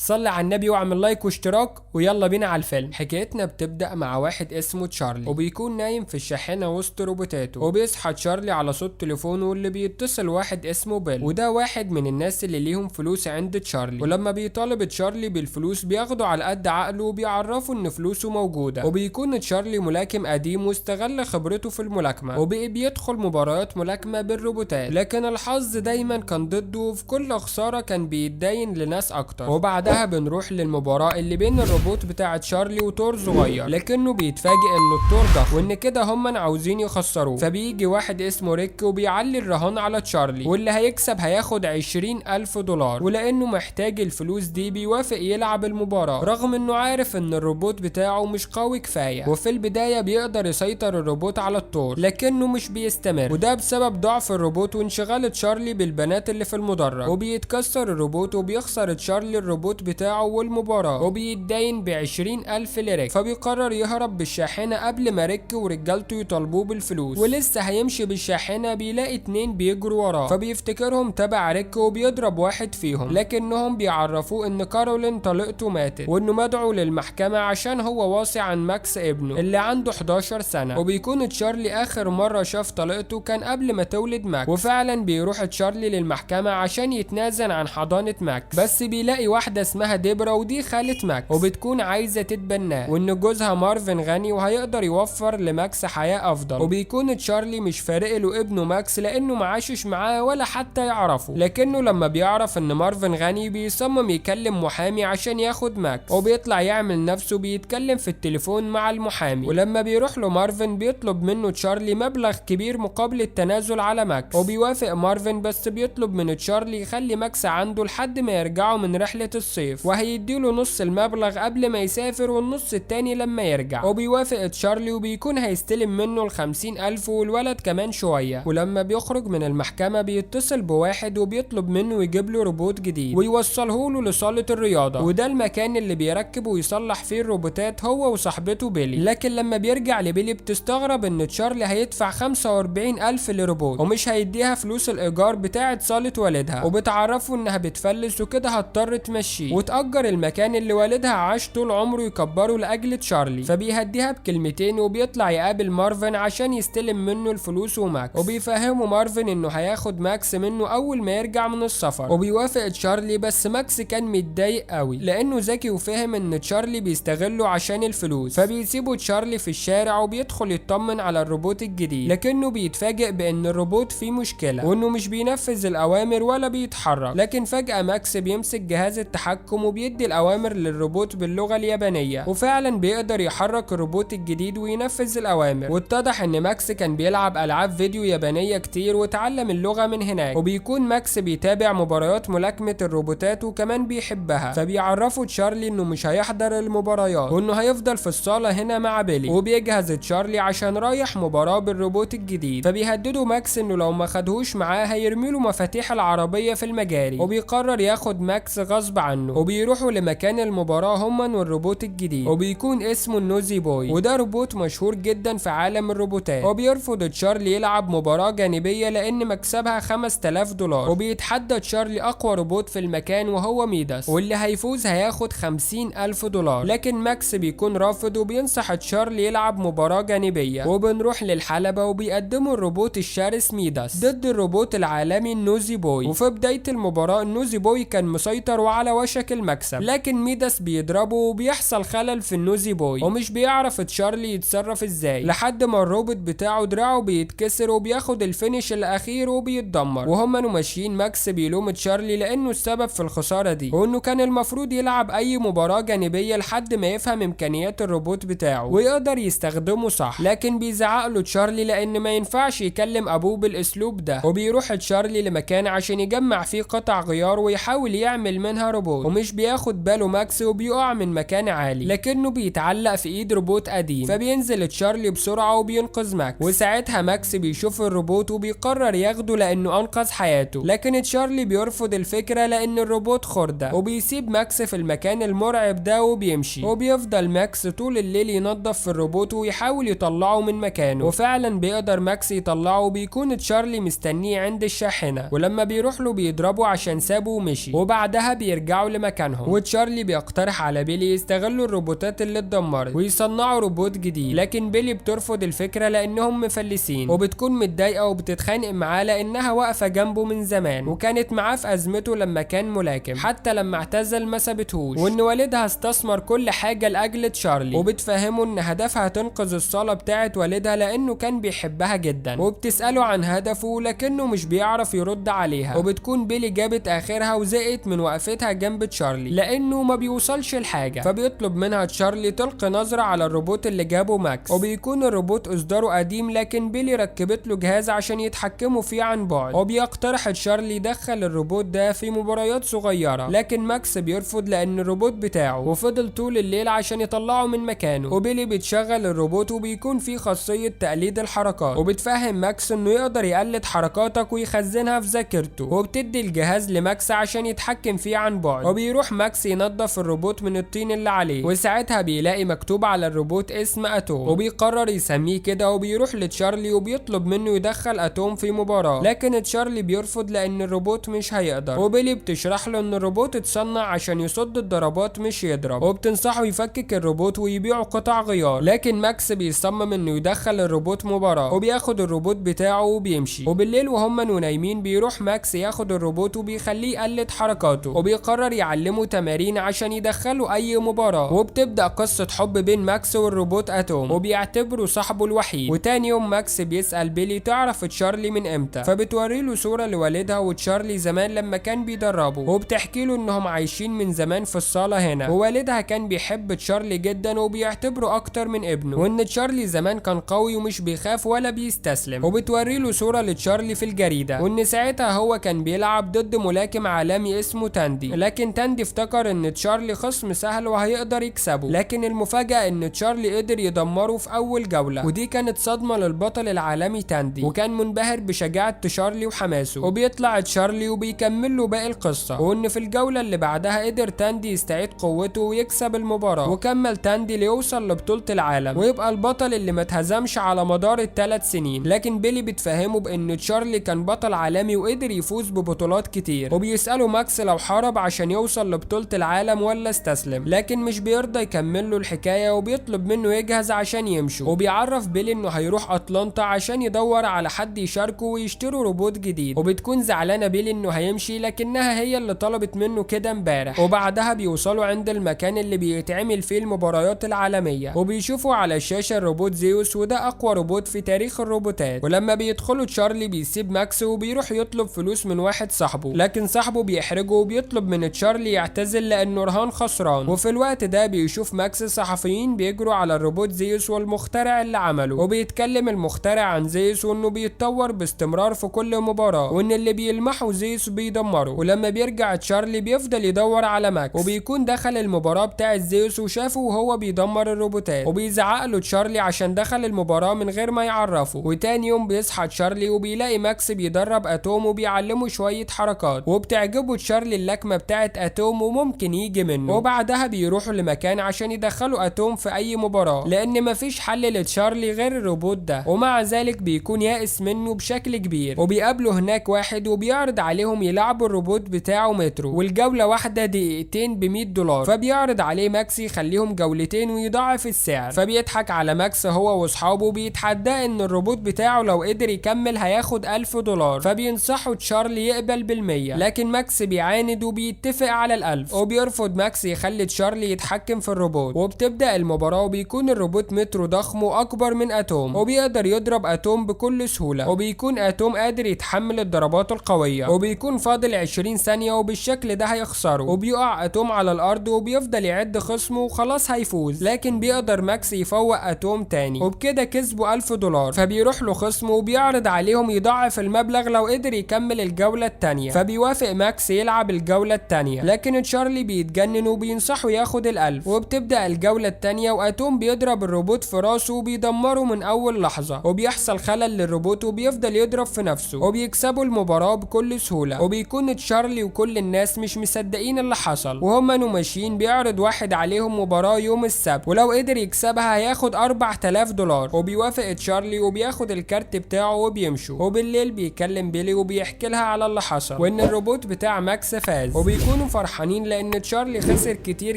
صلي على النبي واعمل like واشتراك، ويلا بينا على الفيلم. حكايتنا بتبدا مع واحد اسمه تشارلي، وبيكون نايم في الشاحنة وسط روبوتاته، وبيصحى تشارلي على صوت تليفونه واللي بيتصل واحد اسمه بيل، وده واحد من الناس اللي ليهم فلوس عند تشارلي. ولما بيطالب تشارلي بالفلوس بياخده على قد عقله وبيعرفه ان فلوسه موجودة. وبيكون تشارلي ملاكم قديم واستغل خبرته في الملاكمة، وبقي بيدخل مباريات ملاكمة بالروبوتات، لكن الحظ دايما كان ضده، وفي كل خسارة كان بيتداين لناس اكتر. وبعدها بنروح للمباراة اللي بين الروبوت بتاع تشارلي وتور صغير، لكنه بيتفاجئ ان التور ضخم وان كده هم عاوزين يخسروه. فبيجي واحد اسمه ريك وبيعلي الرهان على تشارلي، واللي هيكسب هياخد 20,000 دولار، ولانه محتاج الفلوس دي بيوافق يلعب المباراة رغم انه عارف ان الروبوت بتاعه مش قوي كفاية. وفي البداية بيقدر يسيطر الروبوت على التور، لكنه مش بيستمر، وده بسبب ضعف الروبوت وانشغال تشارلي بالبنات اللي في المدرج. وبيتكسر الروبوت وبيخسر تشارلي الروبوت بتاعه والمباراة، وبيتداين ب20,000 لريك. فبيقرر يهرب بالشاحنة قبل ما ريك ورجالته يطالبوه بالفلوس. ولسه هيمشي بالشاحنة بيلاقي اتنين بيجروا وراه، فبيفتكرهم تبع ريك وبيضرب واحد فيهم، لكنهم بيعرفوه ان كارولين طليقته ماتت، وانه مدعو للمحكمة عشان هو واصي عن ماكس ابنه اللي عنده 11 سنة. وبيكون تشارلي اخر مرة شاف طليقته كان قبل ما تولد ماكس، وفعلا بيروح تشارلي للمحكمة عشان يتنازل عن حضانة ماكس، بس بيلاقي واحدة اسمها ديبرا ودي خالة ماكس، وبتكون عايزة تتبناه، وان جوزها مارفن غني وهيقدر يوفر لماكس حياة افضل. وبيكون تشارلي مش فارق له ابنه ماكس لانه معاشش معاه ولا حتى يعرفه، لكنه لما بيعرف ان مارفن غني بيصمم يكلم محامي عشان ياخد ماكس، وبيطلع يعمل نفسه بيتكلم في التليفون مع المحامي. ولما بيروح له مارفن بيطلب منه تشارلي مبلغ كبير مقابل التنازل على ماكس، وبيوافق مارفن، بس بيطلب من تشارلي يخلي ماكس عنده لحد ما يرجعوا من رحلة الصيف، وهيديله نص المبلغ قبل ما يسافر والنص التاني لما يرجع. وبيوافق تشارلي وبيكون هيستلم منه ال50,000 والولد كمان شوية. ولما بيخرج من المحكمة بيتصل بواحد وبيطلب منه يجيب له روبوت جديد ويوصله له لصالة الرياضة، وده المكان اللي بيركب ويصلح فيه الروبوتات هو وصاحبته بيلي. لكن لما بيرجع لبيلي بتستغرب ان تشارلي هيدفع 45,000 لروبوت ومش هيديها فلوس الايجار بتاعة صالة والدها، وبتعرفه انها بتفلس وكده هتضطر تمشيه وتأجر المكان اللي والدها عاش طول عمره يكبره لاجل تشارلي. فبيهديها بكلمتين وبيطلع يقابل مارفن عشان يستلم منه الفلوس وماكس، وبيفهمه مارفن انه هياخد ماكس منه اول ما يرجع من السفر، وبيوافق تشارلي. بس ماكس كان متضايق قوي لانه ذكي وفهم ان تشارلي بيستغله عشان الفلوس، فبيسيبه تشارلي في الشارع وبيدخل يطمن على الروبوت الجديد، لكنه بيتفاجئ بان الروبوت فيه مشكلة وانه مش بينفذ الاوامر ولا بيتحرك. لكن فجأة ماكس بيمسك جهاز التحكم وبيدي الاوامر للروبوت باللغة اليابانية، وفعلا بيقدر يحرك الروبوت الجديد وينفذ الاوامر. واتضح ان ماكس كان بيلعب العاب فيديو يابانية كتير وتعلم اللغة من هناك، وبيكون ماكس بيتابع مباريات ملاكمة الروبوتات وكمان بيحبها. فبيعرفوا تشارلي انه مش هيحضر المباريات وانه هيفضل في الصالة هنا مع بيلي، وبيجهز تشارلي عشان رايح مباراة بالروبوت الجديد. فبيهددوا ماكس انه لو ما خدهوش معاه هيرميله مفاتيح العربية في المجاري، وبيقرر ياخد ماكس غصب عنه، وبيروحوا لمكان المباراة هما والروبوت الجديد، وبيكون اسمه النوزي بوي، وده روبوت مشهور جدا في عالم الروبوتات. وبيرفض تشارلي يلعب مباراة جانبية لان مكسبها 5000 دولار، وبيتحدى تشارلي اقوى روبوت في المكان وهو ميداس، واللي هيفوز هياخد 50,000 دولار، لكن ماكس بيكون رافض وبينصح تشارلي يلعب مباراة جانبية. وبنروح للحلبة وبيقدموا الروبوت الشرس ميداس ضد الروبوت العالمي النوزي بوي. وفي بداية المباراة النوزي بوي كان مسيطر وعلى وشك المكسب، لكن ميداس بيضربه وبيحصل خلل في النوزي بوي، ومش بيعرف تشارلي يتصرف ازاي، لحد ما الروبوت بتاعه دراعه بيتكسر وبياخد ال finish الاخير وبيتدمر. وهما ماشيين ماكس بيلوم تشارلي لانه السبب في الخسارة دي، وانه كان المفروض يلعب اي مباراة جانبية لحد ما يفهم امكانيات الروبوت بتاعه ويقدر يستخدمه صح. لكن بيزعق له تشارلي لان ما ينفعش يكلم ابوه بالاسلوب ده. وبيروح تشارلي لمكان عشان يجمع فيه قطع غيار ويحاول يعمل منها روبوت، ومش بياخد باله ماكس وبيقع من مكان عالي، لكنه بيتعلق في ايد روبوت قديم. فبينزل تشارلي بسرعة وبينقذ ماكس، وساعتها ماكس بيشوف الروبوت وبيقرر ياخده لانه انقذ حياته، لكن تشارلي بيرفض الفكرة لان الروبوت خردة، وبيسيب ماكس في المكان المرعب ده وبيمشي. وبيفضل ماكس طول الليل ينظف في الروبوت ويحاول يطلعه من مكانه، وفعلا بيقدر ماكس يطلعه، وبيكون تشارلي مستنيه عند الشاحنة، ولما بيروح له بيضربه عشان سابه ومشي. وبعدها بيرجعوا ويرجعوا لمكانهم. وتشارلي بيقترح على بيلي يستغلوا الروبوتات اللي اتدمرت ويصنعوا روبوت جديد، لكن بيلي بترفض الفكرة لانهم مفلسين، وبتكون متضايقة وبتتخانق معاه لانها واقفة جنبه من زمان وكانت معاه في ازمته لما كان ملاكم، حتى لما اعتزل ما سابتهوش، وان والدها استثمر كل حاجة لاجل تشارلي، وبتفهمه ان هدفها تنقذ الصالة بتاعت والدها لانه كان بيحبها جدا، وبتسأله عن هدفه لكنه مش بيعرف يرد عليها. وبتكون بيلي جابت اخرها وزهقت من وقفتها جنب تشارلي لانه ما بيوصلش لحاجة، فبيطلب منها تشارلي تلقي نظرة على الروبوت اللي جابه ماكس، وبيكون الروبوت اصداره قديم لكن بيلي ركبت له جهاز عشان يتحكموا فيه عن بعد، وبيقترح تشارلي يدخل الروبوت ده في مباريات صغيرة، لكن ماكس بيرفض لان الروبوت بتاعه، وفضل طول الليل عشان يطلعه من مكانه. وبيلي بتشغل الروبوت وبيكون فيه خاصية تقليد الحركات، وبتفهم ماكس انه يقدر يقلد حركاتك ويخزنها في ذاكرته، وبتدي الجهاز لماكس عشان يتحكم فيه عن بعد. وبيروح ماكس ينظف الروبوت من الطين اللي عليه، وساعتها بيلاقي مكتوب على الروبوت اسم اتوم، وبيقرر يسميه كده، وبيروح لتشارلي وبيطلب منه يدخل اتوم في مباراة، لكن تشارلي بيرفض لان الروبوت مش هيقدر. وبيلي بتشرح له ان الروبوت اتصنع عشان يصد الضربات مش يضرب، وبتنصحه يفكك الروبوت ويبيعه قطع غيار، لكن ماكس بيصمم انه يدخل الروبوت مباراة، وبياخد الروبوت بتاعه وبيمشي. وبالليل وهم نايمين بيروح ماكس ياخد الروبوت وبيخليه يقلد حركاته، وبيقرر يعلمه تمارين عشان يدخله اي مباراة. وبتبدأ قصة حب بين ماكس والروبوت اتوم، وبيعتبره صاحبه الوحيد. وتاني يوم ماكس بيسأل بيلي تعرف تشارلي من امتى، فبتوري له صورة لوالدها وتشارلي زمان لما كان بيدربه، وبتحكي له انهم عايشين من زمان في الصالة هنا، ووالدها كان بيحب تشارلي جدا وبيعتبره اكتر من ابنه، وان تشارلي زمان كان قوي ومش بيخاف ولا بيستسلم. وبتوري له صورة لتشارلي في الجريدة، وان ساعتها هو كان بيلعب ضد ملاكم عالمي اسمه تاندي، لكن تاندي افتكر ان تشارلي خصم سهل وهيقدر يكسبه، لكن المفاجأة ان تشارلي قدر يدمره في اول جولة، ودي كانت صدمة للبطل العالمي تاندي، وكان منبهر بشجاعة تشارلي وحماسه. وبيطلع تشارلي وبيكمل له باقي القصة، وان في الجولة اللي بعدها قدر تاندي يستعيد قوته ويكسب المباراة، وكمل تاندي ليوصل لبطولة العالم ويبقى البطل اللي ما اتهزمش على مدار ال3 سنين. لكن بيلي بتفهمه بان تشارلي كان بطل عالمي وقدر يفوز ببطولات كتير، وبيسأله ماكس لو حارب عشان يوصل لبطولة العالم ولا استسلم، لكن مش بيرضى يكمل له الحكاية وبيطلب منه يجهز عشان يمشوا. وبيعرف بيلي انه هيروح اتلانتا عشان يدور على حد يشاركه ويشتروا روبوت جديد، وبتكون زعلانة بيلي انه هيمشي لكنها هي اللي طلبت منه كده امبارح. وبعدها بيوصلوا عند المكان اللي بيتعمل فيه المباريات العالمية، وبيشوفوا على الشاشة الروبوت زيوس، وده اقوى روبوت في تاريخ الروبوتات. ولما بيدخلوا تشارلي بيسيب ماكس وبيروح يطلب فلوس من واحد صاحبه، لكن صاحبه بيحرجه وبيطلب من تشارلي يعتزل لانه رهان خسران. وفي الوقت ده بيشوف ماكس صحفيين بيجروا على الروبوت زيوس والمخترع اللي عمله، وبيتكلم المخترع عن زيوس وانه بيتطور باستمرار في كل مباراة، وان اللي بيلمحه زيوس بيدمره. ولما بيرجع تشارلي بيفضل يدور على ماكس، وبيكون دخل المباراة بتاعة زيوس وشافه وهو بيدمر الروبوتات، وبيزعق له تشارلي عشان دخل المباراة من غير ما يعرفه. وتاني يوم بيصحى تشارلي وبيلاقي ماكس بيدرب اتوم وبيعلمه شوية حركات، وبتعجبه تشارلي اللكمة بتاعة اتوم وممكن يجي منه. وبعدها بيروحوا لمكان عشان يدخلوا اتوم في اي مباراة، لان مفيش حل لتشارلي غير الروبوت ده، ومع ذلك بيكون يائس منه بشكل كبير. وبيقابلوا هناك واحد وبيعرض عليهم يلعبوا الروبوت بتاعه مترو، والجولة واحدة دقيقتين ب$100، فبيعرض عليه ماكس يخليهم جولتين ويضاعف السعر، فبيضحك على ماكس هو واصحابه وبيتحداه ان الروبوت بتاعه لو قدر يكمل هياخد $1000، فبينصحه تشارلي يقبل بال100، لكن ماكس بيعاند وبيتفق على ال1000، وبيرفض ماكس يخلي تشارلي يتحكم في الروبوت. وبتبدأ المباراة وبيكون الروبوت مترو ضخم واكبر من اتوم، وبيقدر يضرب اتوم بكل سهولة، وبيكون اتوم قادر يتحمل الضربات القوية، وبيكون فاضل 20 ثانية وبالشكل ده هيخسره. وبيقع اتوم على الارض وبيفضل يعد خصمه وخلاص هيفوز، لكن بيقدر ماكس يفوق اتوم تاني، وبكده كسبوا $1000. فبيروح له خصمه وبيعرض عليهم يضاعف المبلغ لو قدر يكمل الجولة التانية، فبيوافق ماكس يلعب الجولة التانية، لكن تشارلي بيتجنن وبينصحه ياخد ال1000. وبتبدأ الجولة التانية واتوم بيضرب الروبوت في راسه وبيدمره من اول لحظة، وبيحصل خلل للروبوت وبيفضل يضرب في نفسه، وبيكسبوا المباراة بكل سهولة. وبيكون تشارلي وكل الناس مش مصدقين اللي حصل، وهما ماشيين بيعرض واحد عليهم مباراة يوم السبت، ولو قدر يكسبها هياخد $4000، وبيوافق تشارلي وبياخد الكارت بتاعه وبيمشوا. وبالليل بيكلم بيلي وبيحكي لها على اللي حصل، وان الروبوت بتاع ماكس فاز. وبيكون وبيكونوا فرحانين لان تشارلي خسر كتير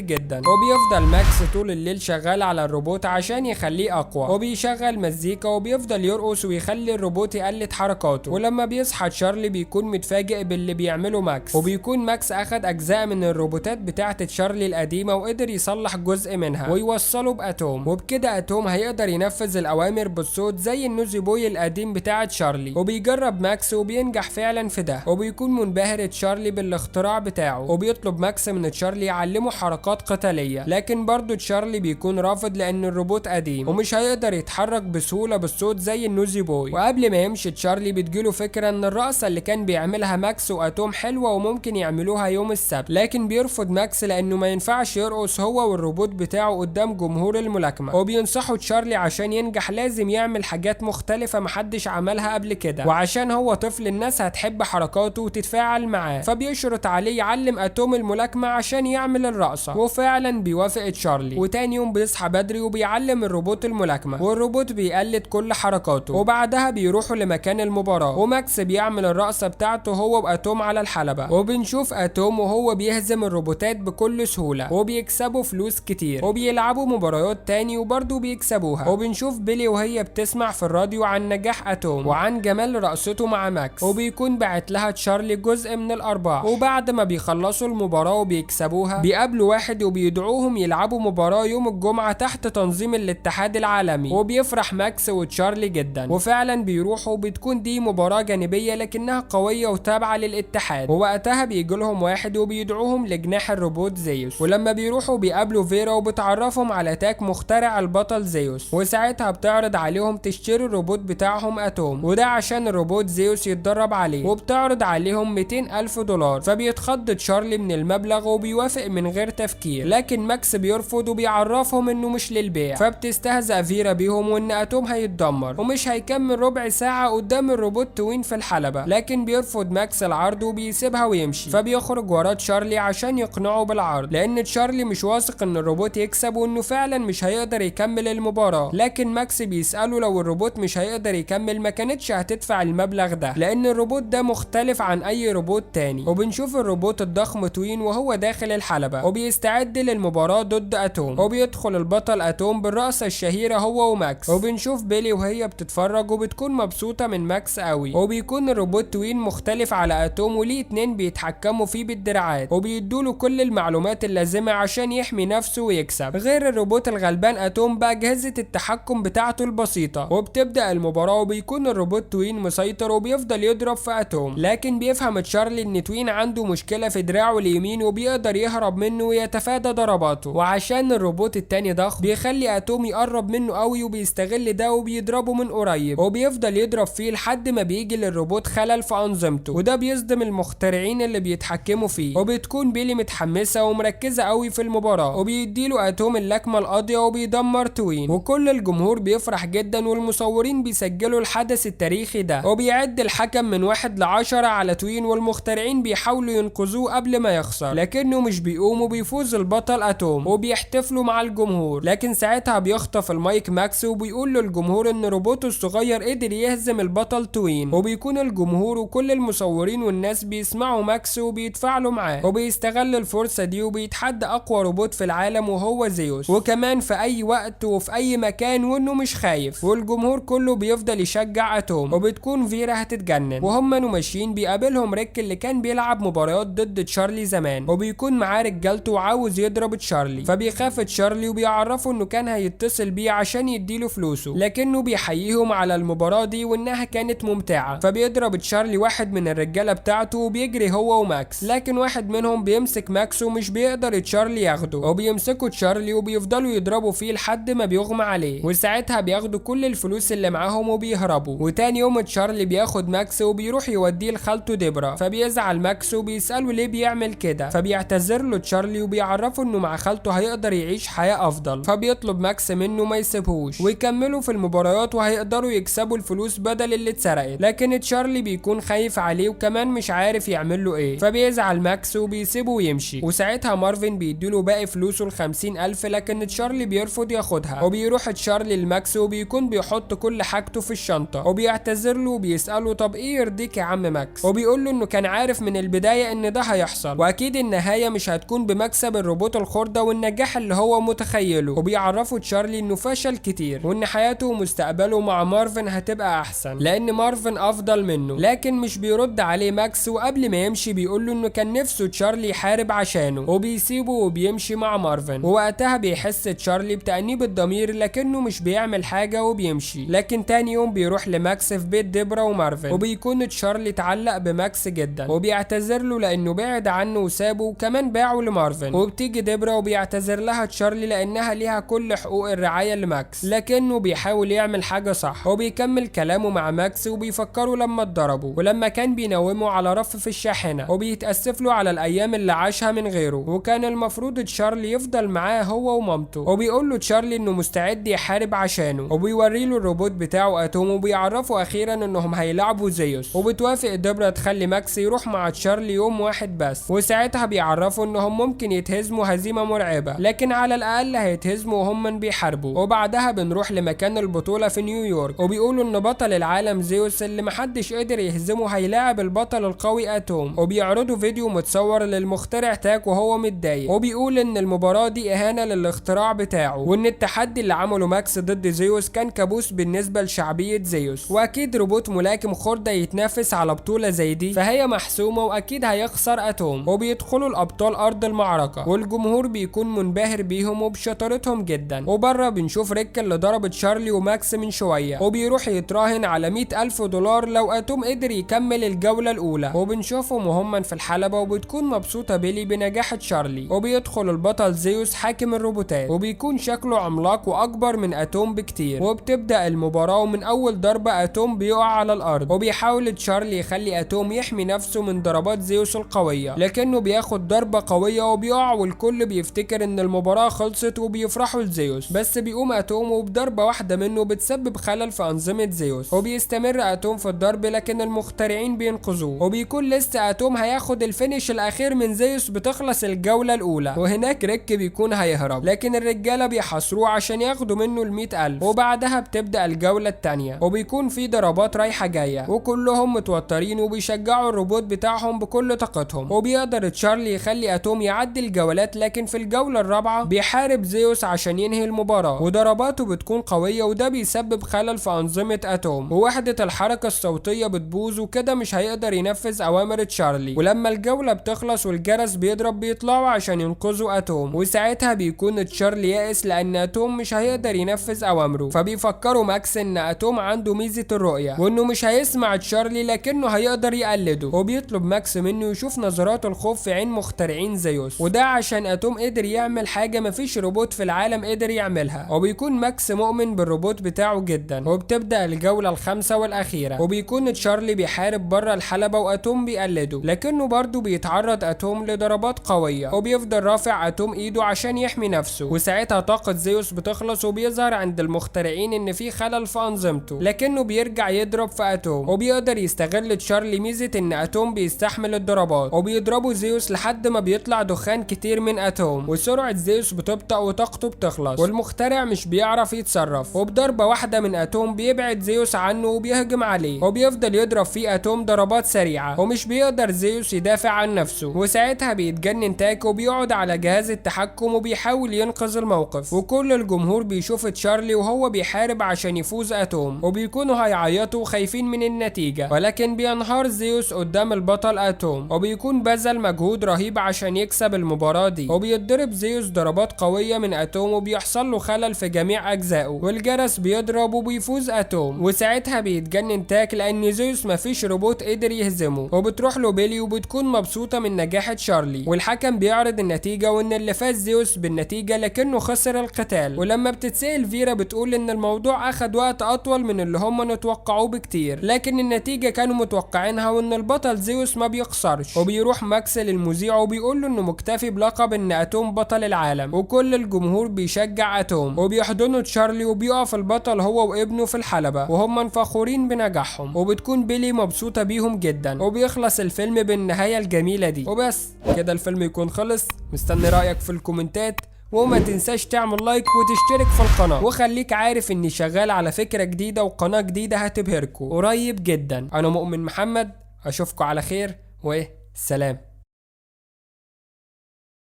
جدا. وبيفضل ماكس طول الليل شغال على الروبوت عشان يخليه اقوى، وبيشغل مزيكا وبيفضل يرقص ويخلي الروبوت يقلد حركاته. ولما بيصحى تشارلي بيكون متفاجئ باللي بيعمله ماكس، وبيكون ماكس اخد اجزاء من الروبوتات بتاعه تشارلي القديمة وقدر يصلح جزء منها ويوصله باتوم، وبكده اتوم هيقدر ينفذ الاوامر بالصوت زي ال Noisy Boy القديم بتاع تشارلي. وبيجرب ماكس وبينجح فعلا في ده، وبيكون منبهر تشارلي بالاختراع بتاعه، وبيطلب ماكس من تشارلي يعلمه حركات قتالية، لكن برضه تشارلي بيكون رافض لان الروبوت قديم ومش هيقدر يتحرك بسهولة بالصوت زي ال Noisy Boy. وقبل ما يمشي تشارلي بتجيله فكرة ان الرقصة اللي كان بيعملها ماكس واتوم حلوة وممكن يعملوها يوم السبت، لكن بيرفض ماكس لانه ما ينفعش يرقص هو والروبوت بتاعه قدام جمهور الملاكمة. وبينصحه تشارلي عشان ينجح لازم يعمل حاجات مختلفة محدش عملها قبل كده، وعشان هو طفل الناس هتحب حركاته وتتفاعل معاه، فبيشرط عليه يعلم اتوم الملاكمة عشان يعمل الرقصة، وفعلا بيوافق تشارلي. وتاني يوم بيصحى بدري وبيعلم الروبوت الملاكمة، والروبوت بيقلد كل حركاته. وبعدها بيروحوا لمكان المباراة، وماكس بيعمل الرقصة بتاعته هو واتوم على الحلبة، وبنشوف اتوم وهو بيهزم الروبوتات بكل سهولة وبيكسبوا فلوس كتير، وبيلعبوا مباريات تاني وبرضه بيكسبوها. وبنشوف بيلي وهي بتسمع في الراديو عن نجاح اتوم وعن جمال رقصته مع ماكس، وبيكون بعت لها تشارلي جزء من الارباح. وبعد ما بيخلصوا المباراة وبيكسبوها بيقابلوا واحد وبيدعوهم يلعبوا مباراة يوم الجمعة تحت تنظيم الاتحاد العالمي، وبيفرح ماكس وتشارلي جدا، وفعلا بيروحوا. وبتكون دي مباراة جانبية لكنها قوية وتابعة للاتحاد. ووقتها بيجي لهم واحد وبيدعوهم لجناح الروبوت زيوس، ولما بيروحوا بيقابلوا فيرا وبتعرفهم على تاك مخترع البطل زيوس، وساعتها بتعرض عليهم تشتري الروبوت بتاعهم اتوم، وده عشان الروبوت زيوس يتدرب عليه، وبتعرض عليهم 200 ألف دولار. فبيتخض تشارلي من المبلغ وبيوافق من غير تفكير، لكن ماكس بيرفض وبيعرفهم انه مش للبيع. فبتستهزأ فيرا بيهم وان اتوم هيتدمر ومش هيكمل ربع ساعة قدام الروبوت توين في الحلبة، لكن بيرفض ماكس العرض وبيسيبها ويمشي. فبيخرج وراه تشارلي عشان يقنعه بالعرض، لان تشارلي مش واثق ان الروبوت يكسب وانه فعلا مش هيقدر يكمل المباراة. لكن ماكس بيسأله لو الروبوت مش هيقدر يكمل ما كانتش هتدفع المبلغ ده، لان الروبوت ده مختلف عن اي روبوت تاني. وبنشوف الروبوت الضخم توين وهو داخل الحلبة وبيستعد للمباراة ضد اتوم، وبيدخل البطل اتوم بالرقصة الشهيرة هو وماكس. وبنشوف بيلي وهي بتتفرج وبتكون مبسوطة من ماكس قوي. وبيكون الروبوت توين مختلف على اتوم وليه اتنين بيتحكموا فيه بالدراعات وبيدوله كل المعلومات اللازمة عشان يحمي نفسه ويكسب، غير الروبوت الغلبان اتوم بأجهزة التحكم بتاعته البسيطة. وبتبدأ المباراة وبيكون الروبوت توين مسيطر وبيفضل يضرب في اتوم، لكن بيفهم تشارلي ان توين عنده مشكلة في دراعه اليمين وبيقدر يهرب منه ويتفادى ضرباته. وعشان الروبوت التاني ضخم بيخلي اتوم يقرب منه قوي وبيستغل ده وبيضربه من قريب، وبيفضل يضرب فيه لحد ما بيجي للروبوت خلل في انظمته، وده بيصدم المخترعين اللي بيتحكموا فيه. وبتكون بيلي متحمسة ومركزة قوي في المباراة، وبيديله اتوم اللكمة القاضية وبيدمر توين، وكل الجمهور بيفرح جدا والمصورين بيسجلوا الحدث التاريخي ده. وبيعد الحكم من 1 ل10 على توين، والمخترعين بيحاولوا ينقذوه قبل ما يخسر، لكنه مش بيقوم وبيفوز البطل اتوم وبيحتفلوا مع الجمهور. لكن ساعتها بيخطف المايك ماكس وبيقول للجمهور ان روبوته الصغير قدر يهزم البطل توين، وبيكون الجمهور وكل المصورين والناس بيسمعوا ماكس وبيتفاعلوا معاه، وبيستغل الفرصة دي وبيتحدى اقوى روبوت في العالم وهو زيوس، وكمان في اي وقت وفي اي مكان، وانه مش خايف. والجمهور كله بيفضل يشجع اتوم، وبتكون فيرا هتتجنن. وهم ماشيين بيقابلهم ريك اللي كان بيلعب مباريات ضد تشارلي زمان، وبيكون معاه رجالته وعاوز يضرب تشارلي، فبيخاف تشارلي وبيعرفه انه كان هيتصل بيه عشان يديله فلوسه، لكنه بيحييهم على المباراة دي وانها كانت ممتعة. فبيضرب تشارلي واحد من الرجالة بتاعته وبيجري هو وماكس، لكن واحد منهم بيمسك ماكس ومش بيقدر تشارلي ياخده، وبيمسكوا تشارلي وبيفضلوا يضربوا فيه لحد ما بيغمى عليه، وساعتها بياخدوا كل الفلوس اللي معاهم وبيهربوا. وتاني يوم تشارلي بياخد ماكس وبيروح يوديه لخالته ديبرا، فبيزعل ماكس وبيسأله ليه بيعمل كده، فبيعتذر له تشارلي وبيعرفه انه مع خالته هيقدر يعيش حياة افضل، فبيطلب ماكس منه ما يسيبهوش ويكملوا في المباريات وهيقدروا يكسبوا الفلوس بدل اللي اتسرقت. لكن تشارلي بيكون خايف عليه وكمان مش عارف يعمل له ايه، فبيزعل ماكس وبيسيبه ويمشي. وساعتها مارفن بيديله باقي فلوسه ال50,000، لكن تشارلي بيرفض ياخدها، وبيروح تشارلي لماكس وبيكون بيحط كل حاجته في الشنطة، وبيعتذر له وبيسأله طب ايه يرضيك يا عم ماكس، وبيقول له انه كان عارف من البداية ان ده هيحصل. هيحصل، واكيد النهاية مش هتكون بمكسب الروبوت الخردة والنجاح اللي هو متخيله. وبيعرفوا تشارلي انه فشل كتير وان حياته ومستقبله مع مارفن هتبقى احسن لان مارفن افضل منه، لكن مش بيرد عليه ماكس، وقبل ما يمشي بيقول له انه كان نفسه تشارلي يحارب عشانه، وبيسيبه وبيمشي مع مارفن. ووقتها بيحس تشارلي بتأنيب الضمير لكنه مش بيعمل حاجة وبيمشي. لكن تاني يوم بيروح لماكس في بيت ديبرا ومارفن، وبيكون تشارلي اتعلق بماكس جدا وبيعتذر له لانه بعد عنه وسابه وكمان باعه لمارفن. وبتيجي ديبرا وبيعتذر لها تشارلي لانها ليها كل حقوق الرعاية لماكس، لكنه بيحاول يعمل حاجة صح وبيكمل كلامه مع ماكس وبيفكروا لما اتضربوا ولما كان بينومه على رف في الشاحنة، وبيتأسف له على الايام اللي عاشها من غيره، وكان المفروض تشارلي يفضل معاه هو ومامته. وبيقول له تشارلي انه مستعد يحارب عشانه، وبيوري له الروبوت بتاعه اتوم، وبيعرفوا اخيرا انهم هيلعبوا زيوس. وبتوافق ديبرا تخلي ماكس يروح مع تشارلي يوم واحد بس، وساعتها بيعرفوا انهم ممكن يتهزموا هزيمة مرعبة، لكن على الاقل هيتهزموا وهم من بيحاربوا. وبعدها بنروح لمكان البطولة في نيويورك، وبيقولوا ان بطل العالم زيوس اللي محدش قدر يهزمه هيلاعب البطل القوي اتوم، وبيعرضوا فيديو متصور للمخترع تاك وهو متضايق، وبيقول ان المباراة دي اهانة للاختراع بتاعه، وان التحدي اللي عمله ماكس ضد زيوس كان كابوس بالنسبة لشعبية زيوس، واكيد روبوت ملاكم خردة يتنافس على بطولة زي دي فهي محسومة واكيد هيخسر اتوم. وبيدخلوا الابطال ارض المعركة والجمهور بيكون منبهر بيهم وبشطارتهم جدا. وبره بنشوف ريك اللي ضرب تشارلي وماكس من شوية، وبيروح يتراهن على 100,000 دولار لو اتوم قدر يكمل الجولة الاولى. وبنشوفهم وهم في الحلبة، وبتكون مبسوطة بيلي بنجاح تشارلي. وبيدخل البطل زيوس حاكم الروبوتات، وبيكون شكله عملاق واكبر من اتوم بكتير. وبتبدأ المباراة، ومن اول ضربة اتوم بيقع على الارض، وبيحاول تشارلي يخلي اتوم يحمي نفسه من ضربات زيوس القوية، لكنه بياخد ضربة قوية وبيقع، والكل بيفتكر ان المباراة خلصت وبيفرحوا لزيوس، بس بيقوم اتوم وبضربة واحدة منه بتسبب خلل في انظمة زيوس، وبيستمر اتوم في الضرب لكن المخترعين بينقذوه، وبيكون لسه اتوم هياخد ال finish الاخير من زيوس. بتخلص الجولة الاولى، وهناك ريك بيكون هيهرب لكن الرجالة بيحاصروه عشان ياخدوا منه ال100,000. وبعدها بتبدأ الجولة التانية، وبيكون في ضربات رايحة جاية وكلهم متوترين وبيشجعوا الروبوت بتاعهم بكل طاقتهم. وبيقدر تشارلي يخلي اتوم يعدي الجولات، لكن في الجولة الرابعة بيحارب زيوس عشان ينهي المباراة، وضرباته بتكون قوية وده بيسبب خلل في أنظمة اتوم، ووحدة الحركة الصوتية بتبوظ وكده مش هيقدر ينفذ أوامر تشارلي. ولما الجولة بتخلص والجرس بيضرب بيطلعوا عشان ينقذوا اتوم، وساعتها بيكون تشارلي يائس لأن اتوم مش هيقدر ينفذ أوامره. فبيفكروا ماكس إن اتوم عنده ميزة الرؤية وإنه مش هيسمع تشارلي لكنه هيقدر يقلده، وبيطلب ماكس منه يشوف نظرات الخوف في عين مخترعين زيوس، وده عشان اتوم قدر يعمل حاجة مفيش روبوت في العالم قدر يعملها. وبيكون ماكس مؤمن بالروبوت بتاعه جدا. وبتبدأ الجولة الخامسة والأخيرة، وبيكون تشارلي بيحارب بره الحلبة واتوم بيقلده، لكنه برضه بيتعرض اتوم لضربات قوية، وبيفضل رافع اتوم ايده عشان يحمي نفسه، وساعتها طاقة زيوس بتخلص وبيظهر عند المخترعين ان في خلل في انظمته، لكنه بيرجع يضرب في اتوم، وبيقدر يستغل تشارلي ميزة ان اتوم بيستحمل الضربات، وبيضربوا زيوس لحد ما بيطلع دخان كتير من اتوم، وسرعة زيوس بتبطأ وطاقته بتخلص، والمخترع مش بيعرف يتصرف، وبضربة واحدة من اتوم بيبعد زيوس عنه وبيهجم عليه، وبيفضل يضرب فيه اتوم ضربات سريعة، ومش بيقدر زيوس يدافع عن نفسه. وساعتها بيتجنن تاك وبيقعد على جهاز التحكم وبيحاول ينقذ الموقف، وكل الجمهور بيشوف تشارلي وهو بيحارب عشان يفوز اتوم، وبيكونوا هيعيطوا خايفين من النتيجة، ولكن بينهار زيوس قدام البطل اتوم، وبيكون بذل مجهود رهيب عشان يكسب المباراة دي، وبيتضرب زيوس ضربات قوية من اتوم وبيحصل له خلل في جميع اجزائه، والجرس بيضرب وبيفوز اتوم. وساعتها بيتجنن تاك لان زيوس مفيش روبوت قدر يهزمه، وبتروح له بيلي وبتكون مبسوطة من نجاح تشارلي، والحكم بيعرض النتيجة وان اللي فاز زيوس بالنتيجة لكنه خسر القتال. ولما بتتسأل فيرا بتقول ان الموضوع اخد وقت اطول من اللي هم نتوقعوه بكتير، لكن النتيجة كانوا متوقعينها وان البطل زيوس ما بيخسرش. وبيروح ماكس للمذيع وبيقول له انه مكتفي بلقب ان اتوم بطل العالم، وكل الجمهور بيشجع اتوم، وبيحضنوا تشارلي، وبيقف البطل هو وابنه في الحلبة وهم فخورين بنجاحهم، وبتكون بيلي مبسوطة بيهم جدا. وبيخلص الفيلم بالنهاية الجميلة دي. وبس كده الفيلم يكون خلص. مستني رأيك في الكومنتات، وما تنساش تعمل like وتشترك في القناة، وخليك عارف اني شغال على فكرة جديدة وقناة جديدة هتبهركوا قريب جدا. انا مؤمن محمد، اشوفكوا على خير وسلام.